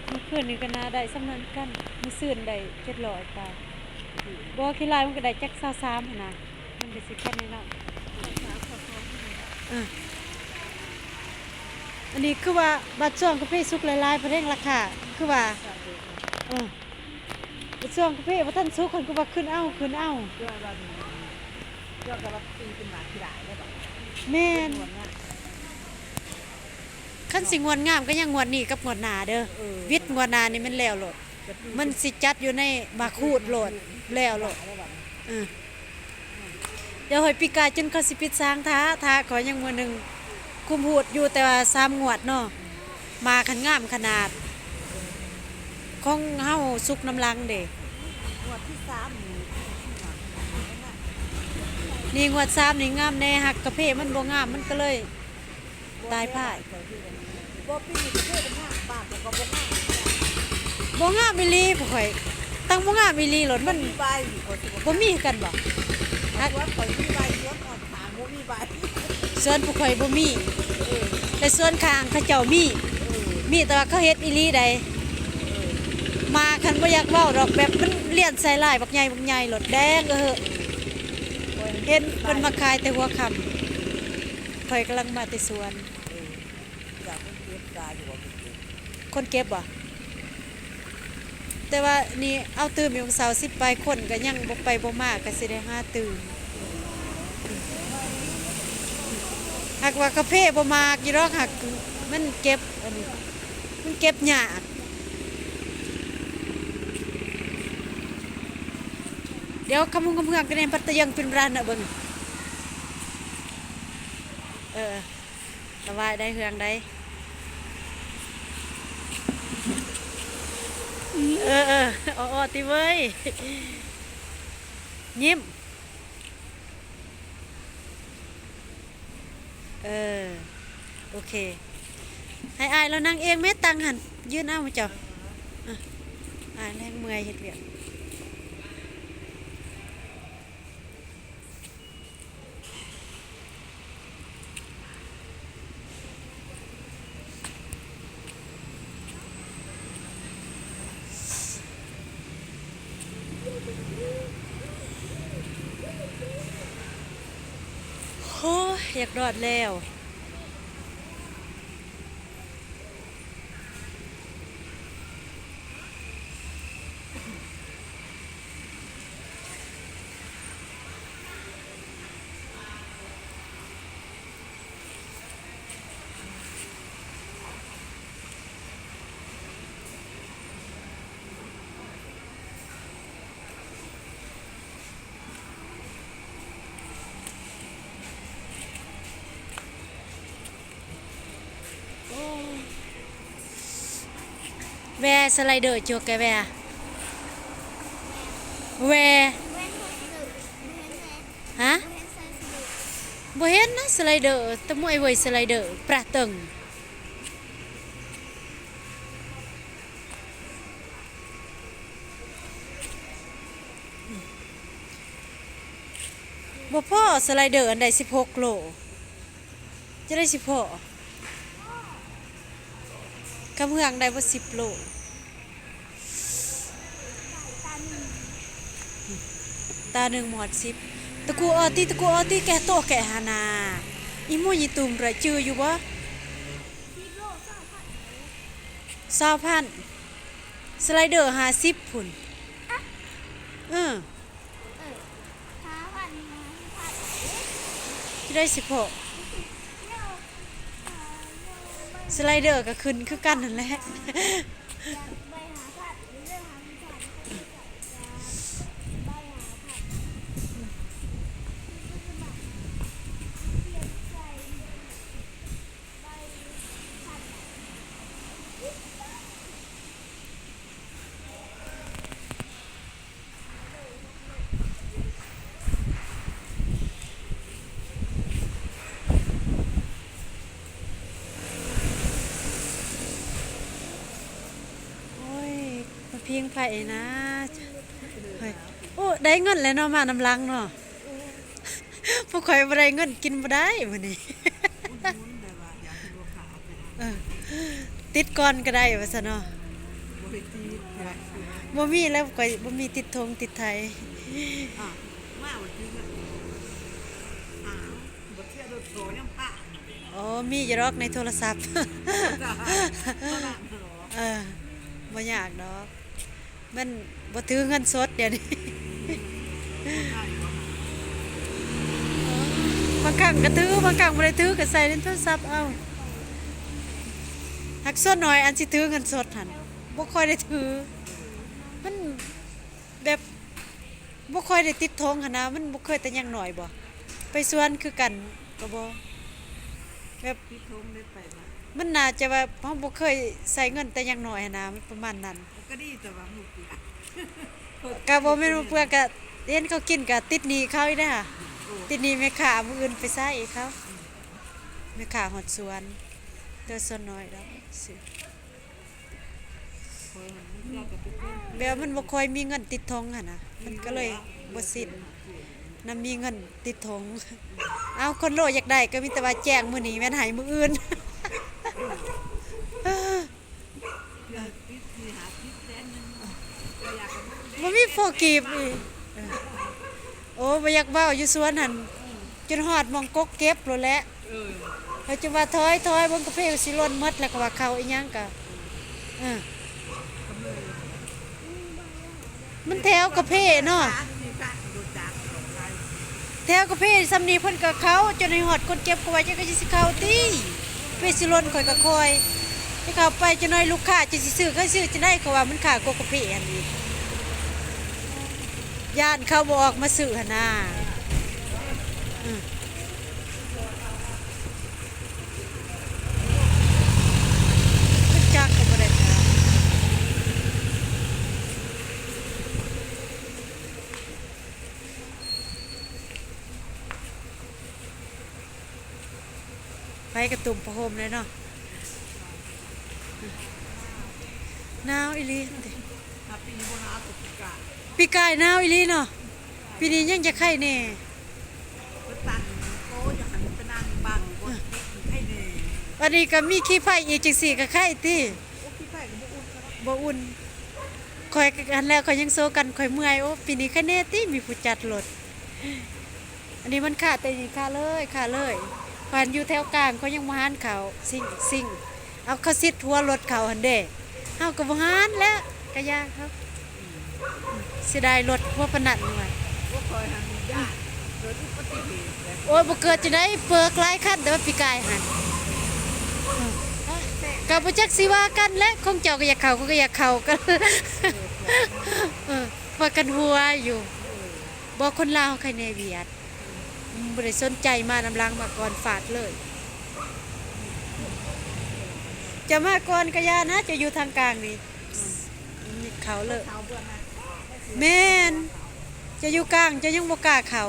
ມື້ຄືນນີ້ກໍໜ້າໄດ້ສ່ຳນັ້ນຄືກັນ ມື້ຊືນໄດ້ເຈັດຮ້ອຍປາຍ ບໍ່ ຂີ້ລາຍມັນກໍໄດ້ຈັກຊາວສາມຫັ້ນນະ ມັນກໍຊິແຄ່ນີ້ເນາະ. ເອີ ອັນນີ້ຄືວ່າບາດຊ່ວງກາເຟສຸກຫຼາຍໆ ເພິ່ນແຮງລາຄາ ຄືວ່າ ເອີ ບາດຊ່ວງກາເຟບໍ່ທັນສຸກ ເພິ່ນກໍວ່າຂຶ້ນເອົາ ຂຶ້ນເອົາ. ແມ່ນ. ຄັນຊິງວດງາມກໍຍັງງວດນີ້ກັບງວດໜ້າເດີ ເອີ ວິດງວດໜ້ານີ້ແມ່ນແລ້ວໂລດ ມັນຊິຈັດຢູ່ໃນໝາກຂູດໂລດ ແລ້ວໂລດ ເອີ. ດຽວຫ້ອຍປີກາຍຈົນເຂົາຊິປິດສາງ ຖ້າ ຖ້າຂ້ອຍຍັງມື້ໜຶ່ງ ກຸມຫູດຢູ່ແຕ່ວ່າສາມງວດເນາະ ໝາກຫັ້ນງາມຂະໜາດ ຂອງເຮົາສຸກນຳຫຼັງເດ້ ງວດທີສາມນີ້ ນີ້ງວດສາມນີ້ງາມແດ່ ຫາກກາເຟມັນບໍ່ງາມ ມັນກໍເລີຍ ຕາຍພາຍ ບໍ່ ປີນີ້ກາເຟມັນງາມ ປາກກໍບໍ່ງາມ ບໍ່ງາມອີ່ຫຼີ ພວກຂ້ອຍ ຕັ້ງບໍ່ງາມອີ່ຫຼີໂລດ ມັນ ມີໃບຢູ່ ບໍ່ມີຄືກັນບໍ່ ສວນຂ້ອຍມີໃບ ສວນອ້ອມຂ້າງບໍ່ມີໃບ ສວນພວກຂ້ອຍບໍ່ມີ ເອີ ແຕ່ສວນຂ້າງເຂົາເຈົ້າມີ ເອີ ມີ ແຕ່ວ່າເຂົາເຮັດອີ່ຫຼີໃດ ເອີ ໝາກຫັ້ນບໍ່ຢາກເວົ້າດອກ ແບບມັນລຽນໃສ່ລາຍບັກໃຫຍ່ ບັກໃຫຍ່ໂລດ ແດງເອີເຮີ ເຫັນເພິ່ນມາຂາຍແຕ່ຫົວຄ່ຳ ຂ້ອຍກຳລັງມາແຕ່ສວນ ເອີ ຢາກເພິ່ນເກັບກາຢູ່ບໍ່ ເພິ່ນເກັບ ຄົນເກັບບໍ່? ແຕ່ວ່ານີ້ເອົາຕື່ມຢູ່ ເສົາສິບປາຍຄົນ ກໍຍັງບໍ່ໄປບໍ່ມາ ກໍຊິໄດ້ຫາຕື່ມ ຫາກວ່າກາເຟບໍ່ມັກຢູ່ດອກ ຫາກມັນເກັບ ອັນນີ້ ມັນເກັບຍາກ ດຽວຄຳຮຸ່ງຄຳເຮືອງກໍໄດ້ ປັດຕະຍັງ ປິນບຣານ ເນາະ ເບິ່ງ ເອີ. ສະບາຍໄດ໋ ເຮືອງໄດ໋ ເອີໆ ອໍໆ ຕິເວີຍ ຍິ້ມ ເອີ ໂອເຄ ໃຫ້ອ້າຍລາວນັ່ງເອງແມ້ ຕັ່ງຫັ້ນ ຢືນເອົາເຈົ້າ ອະ ອ້າຍແລງເມື່ອຍເຮັດວຽກ. ໂອ້ຍ ຢາກນອນແລ້ວ. ແວ່ສະໄລເດີ ໂຈກແກແວ່ ແວ່ ຮະ ບໍ່ເຫັນນະ ສະໄລເດີ ຕະມວຍເວີຍ ສະໄລເດີ ປະເຕີງ. ບໍ່ພໍ້ ສະໄລເດີອັນໃດສິບຫົກໂລ ຈະໄດ້ສິບພໍ້ ຄຳເຮືອງໄດ້ບໍ່ສິບໂລ ຕາໜຶ່ງບໍ່ຮອດສິບ ຕະກູອອຕິ ຕະກູອອຕິ ແກະໂຕະແກະຫານາ ອີ່ໝູ່ຢີ່ຕຸ່ມເຣ ຈື່ຢູ່ບໍ່? ຊາວພັນ ສະໄລເດີຫ້າສິບພຸ້ນ ເອີ ເອີ ຫ້າພັນ ຫ້າພັນ ຊິໄດ້ສິບຫົກ ສະໄລເດີກໍຂຶ້ນຄືກັນຫັ້ນແຫຼະ. ໂອ້ຍ ມາພິງໄຜນະ ໂອ້ຍ ໂອ້ ໄດ້ເງິນແລ້ວເນາະ ມານຳຫຼັງເນາະ. ພວກຂ້ອຍບໍ່ໄດ້ເງິນກິນບໍ່ໄດ້ມື້ນີ້ ເອີ. ຕິດກ່ອນກໍໄດ້ວ່າຊັ້ນເນາະ. ບໍ່ໄດ້ຕິດ ບໍ່ມີແລ້ວ ຂ້ອຍບໍ່ມີຕິດຖົງຕິດໄທ. ອ້າວ ມາບໍ່ຖືກ ອ້າວ ບໍ່ເຊື່ອໂດດໂຕຍັງປະ. ອໍ ມີຢູ່ດອກໃນໂທລະສັບ. ເອີ ບໍ່ຍາກດອກ. ມັນບໍ່ຖືເງິນສົດດຽວນີ້. ບາງຄັ້ງກໍຖື ບາງຄັ້ງບໍ່ໄດ້ຖື ກໍໃສ່ໃນໂທລະສັບເອົາ. ຫາກສ່ວນໜ້ອຍອັນຊິຖືເງິນສົດຫັ້ນ ບໍ່ຄ່ອຍໄດ້ຖື. ມັນແບບ ບໍ່ຄ່ອຍໄດ້ຕິດຖົງຫັ້ນນະ. ມັນບໍ່ເຄີຍແຕ່ຍັງນ້ອຍບໍ ໄປສວນຄືກັນກໍບໍ່ ແບບ ຕິດຖົງໄດ້ໄປນະ. ມັນໜ້າຈະວ່າເຮົາບໍ່ເຄີຍໃຊ້ເງິນແຕ່ຍັງນ້ອຍຫັ້ນນະ ມັນປະມານນັ້ນ. ກໍດີແຕ່ວ່າຮູ້ເທື່ອ ກໍບໍ່ແມ່ນວ່າເປືອ ກໍເຫັນເຂົາກິນກໍຕິດໜີ້ເຂົາອີກເດ້. ໂອ້ ຕິດໜີ້ແມ່ຄ້າ ມື້ອື່ນໄປໃຊ້ອີກເຂົາ ອືມ ແມ່ຄ້າຮອດສວນ. ແຕ່ສ່ວນໜ້ອຍດອກຊິ ແບບມັນບໍ່ຄ່ອຍມີເງິນຕິດຖົງຫັ້ນນະ ມັນກໍເລີຍບໍ່ຊິນນຳມີເງິນຕິດຖົງ. ເອົາ ຄົນໂລຢາກໄດ້ກໍມີແຕ່ວ່າແຈ້ງມື້ນີ້ແມ່ນໃຫ້ມື້ອື່ນ. ບໍ່ມີພໍກີບອີກ. ໂອ້ ບໍ່ຢາກເວົ້າ ຢູ່ສວນຫັ້ນ ຈົນຮອດໝ່ອງກົກເກັບໂລດແຫຼະ. ເອີ ເຂົາຈະວ່າ ຖອຍ ຖອຍ ເບິ່ງກາເຟຊິຫຼົ່ນໝົດແລ້ວ ເຂົາວ່າເຂົ້າອີ່ຫຍັງກະ ເອີ ມັນແຖວກາເຟເນາະ ແຖວກາເຟສ່ຳນີ້ເພິ່ນກະເຂົ້າ ຈົນໃຫ້ຮອດຄົນເກັບ ເຂົາວ່າ ຈັກກະຊິເຂົ້າຕິ ເຟຊິຫຼົ່ນຂ້ອຍກະຄ່ອຍ ຈະເຂົ້າໄປ ຈັກໜ້ອຍລູກຄ້າຈະຊິຊື້ ເຂົາຊື້ຈັ່ງໃດ ເຂົາວ່າມັນຄ້າກວ່າກາເຟຫັ້ນອີກ. ຢ້ານເຂົາບໍ່ອອກມາຊື້ຫັ້ນນາ. ອື ຈັກກໍບໍ່ໄດ້ຖາມ. ໄປກະຕຸ້ມຜ້າຫົ່ມເລີຍເນາະ. ໜາວອີ່ຫຼີ. ປີກາຍໜາວອີ່ຫຼີເນາະ ປີນີ້ຍັງຈະໄຄແດ່. ອັນນີ້ກະມີຂີ້ໄພອີກ ຈັ່ງຊີ້ກະໄຄຕິ. ບໍ່ອຸ່ນ. ຂ້ອຍຫັ້ນແຫຼະ ຂ້ອຍຍັງໂຊກັນ ຂ້ອຍເມື່ອຍ. ໂອ້ ປີນີ້ຄະແນຕິ ມີຜູ້ຈັດລົດ. ອັນນີ້ມັນຄາແຕ່ນີ້ ຄາເລີຍ ຄາເລີຍ. ຂ້ອຍຢູ່ແຖວກາງ ຂ້ອຍຍັງບໍ່ຫັນເຂົາຊິງ ຊິງ ເອົາເຂົາຊິດຫົວລົດເຂົາຫັ້ນເດ້. ເຮົາກໍບໍ່ຫັນແຫຼະ ກະຢ່າເຂົາ. ເສຍດາຍລົດຫົວປານນັ້ນວ່າ. ໂອ້ຍ ບໍ່ເກີດຈັ່ງໃດ ເປີກຫຼາຍຄັນ ແຕ່ວ່າປີກາຍຫັ້ນ ກະບໍ່ຈັກຊິວ່າກັນແຫຼະ. ຂອງເຈົ້າກະຢາກເຂົ້າ ຂ້ອຍກະຢາກເຂົ້າກັນ ເອີ ພາກັນຫົວຢູ່. ບໍ່ ຄົນລາວໃຄແນ່ຫວຽດ ບໍ່ໄດ້ສົນໃຈ ມານຳຫຼັງ ມາກ່ອນຟາດເລີຍ. ຈະມາກ່ອນກະຢ່ານະ ຈະຢູ່ທາງກາງນີ້ ເຂົາເລີຍ. ແມ່ນ ຈະຢູ່ກາງ ຈະຍັງບໍ່ກ້າເຂົ້າ.